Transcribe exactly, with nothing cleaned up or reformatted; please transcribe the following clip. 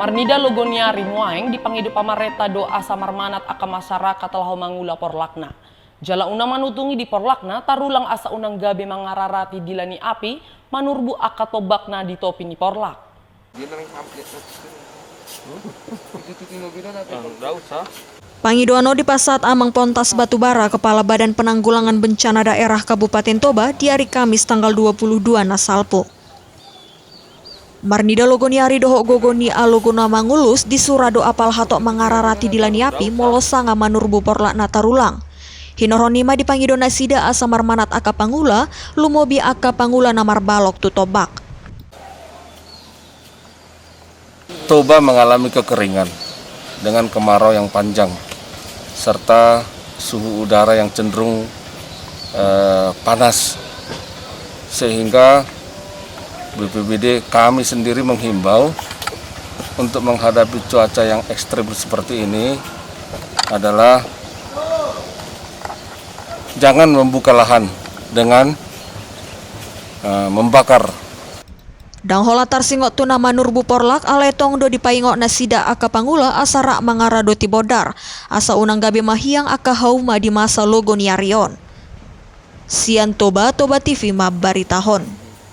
Marnida logo ni ari nuaeng dipangido pamarenta do asa marmanat angka masyarakat laho mangula porlakna. Jala unang manutungi di porlakna tarulang asa unang gabe mangararati dila ni api manurbu angka tombak na di topi ni porlak. Pangidoan on dipasahat Amang Pontas Batubara, Kepala Badan Penanggulangan Bencana Daerah Kabupaten Toba, di ari Kamis tanggal dua puluh dua na salpu. Marnida logo ni ari dohot gogo ni alogo na mangulus, disura do apal hatop mangararati dila ni api molo sanga manurbu porlak na tarulang. Hinorhon i ma dipangido nasida asa marmanat angka pangula, lumobi angka pangula na marbalok tu tombak. Toba mengalami kekeringan dengan kemarau yang panjang serta suhu udara yang cenderung eh, panas, sehingga B P B D kami sendiri menghimbau untuk menghadapi cuaca yang ekstrim seperti ini adalah jangan membuka lahan dengan eh, membakar. Ndang holan tarsingot tu na manurbu porlak, alai tong do dipaingot nasida angka pangula asa rap mangaradoti bondar, asa unang gabe mahiang angka hauma di masa logo ni ari on. Sian Toba, Toba T V mambaritahon.